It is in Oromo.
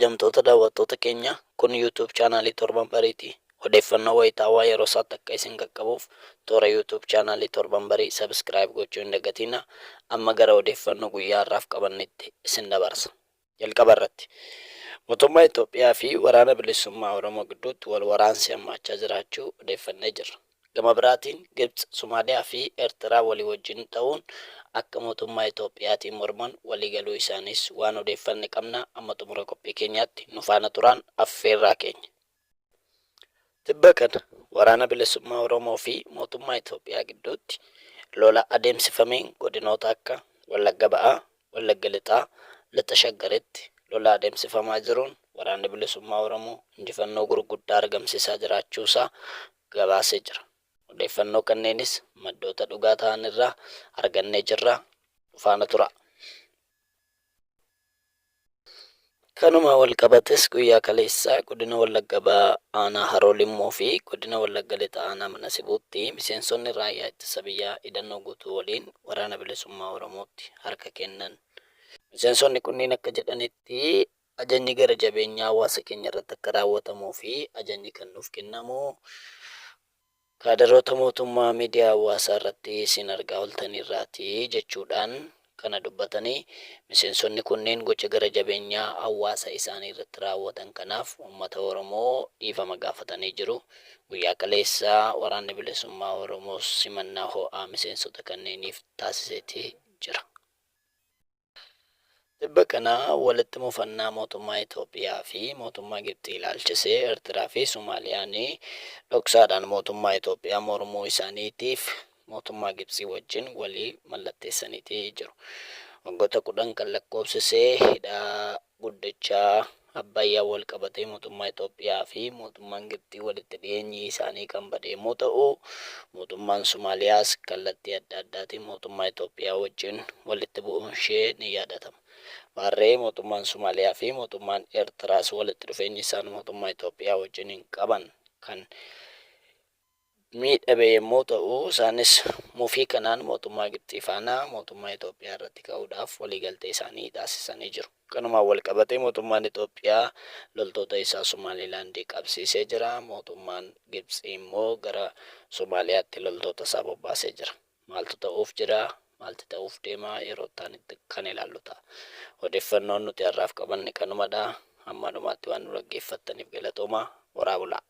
Kabajamtoota daawwattoota keenya, kun YouTube chaanaalii Torban Bariiti. Odeeffannoo wayitaawaa yeroo isaatti akka isin qaqqabuuf toora YouTube chaanaalii Torban Barii subscribe gochuu hin dagatinaa. Amma gara odeeffannoo guyyaa har'aaf qabannetti isin dabarsa. Jalqaba irratti, Mootummaa Itoophiyaa fi Waraana Bilisummaa Oromoo gidduutti wal waraansi hammaachaa jiraachuu odeeffannee jirra. Gama biraatiin Gibts, Somaaliyaa fi Ertiraa walii wajjin ta'uun akka mootummaa Itoophiyaatiin morman walii galuu isaaniis waan odeeffanne qabna amma xumura qophii keenyaatti nu faana turaan affeerraa keenya. Tibba kana Waraana Bilisummaa Oromoo fi mootummaa Itoophiyaa gidduutti lola adeemsifameen godinoota akka Wallagga Ba'aa, Wallagga Lixaa, Lixa Shaggaritti lola adeemsifamaa jiruun Waraanni Bilisummaa Oromoo injifannoo gurguddaa argamsiisaa jiraachuusaa gabaasee jira. Odeeffannoo kanneenis maddoota dhugaa ta'an irraa argannee jirra. Nu faana turaa. Kanumaan walqabates guyyaa kaleessaa Godina Wallagga Bahaa Aanaa Haroo Limmuu fi Godina Wallagga Lixaa Aanaa Mana Sibuutti miseensonni Raayyaa Ittisa Biyyaa hidhannoo guutuu waliin Waraana Bilisummaa Oromootti harka kennan. Miseensonni kunniin akka jedhanitti, ajajni gara jabeenyaa hawaasa keenya irratti akka raawwatamuu fi ajajni kan nuuf kennamu Kaadaroota mootummaa miidiyaa hawaasaa irratti isin argaa oltaniirraati jechuudhaan kana dubbatanii, miseensonni kunneen gocha gara jabeenyaa hawaasa isaanii irratti raawwatan kanaaf uummata Oromoo dhiifama gaafatanii jiru. Guyyaa kaleessaa Waraanni Bilisummaa Oromoos simannaa ho'aa miseensota kanneeniif taasiseeti jira. Tibba kana walitti mufannaa mootummaa Itoophiyaa fi mootummaa Gibxii ilaalchisee Ertiraa fi Sumaaliyaan dhoksaadhaan mootummaa Itoophiyaa mormuu isaaniitiif mootummaa Gibtsii wajjin walii mallatteessaniiti jiru. Waggoota 10 kan lakkoofsise hidha guddicha Abbayyaan wal qabatee mootummaa Itoophiyaa fi mootummaan Gibxii walitti dhiyeenyi isaanii kan bade yemmuu ta'u, mootummaan Sumaaliyaas kallattii adda addaatiin mootummaa Itoophiyaa wajjin walitti bu'uunshee ni yaadatama. Maarree mootummaan Sumaaliyaa fi mootummaan Eertiraas walitti dhufeenyi isaan mootummaa Itoophiyaa wajjiniin qaban kan miidhame yemmuu ta'u, isaanis mufii kanaan mootummaa Gibxii faana mootummaa Itoophiyaa irratti ka'uudhaaf waliigaltee isaanii taasisanii jiru. Kanumaan walqabatee mootummaan Itoophiyaa loltoota isaa Somaalilaandii qabsiisee jira. Mootummaan Gibtsii immoo gara Somaaliyaatti loltoota isaa bobbaasee jira. Maaltu ta'uuf jira? Maalti ta'uuf deema? Yeroo itti aanutti kan ilaallu ta'a. Odeeffannoon nuti har'aaf qabanne kanumadha. Hamma dhumaatti waan nu dhaggeeffattaniif galatoomaa. Horaa bulaa!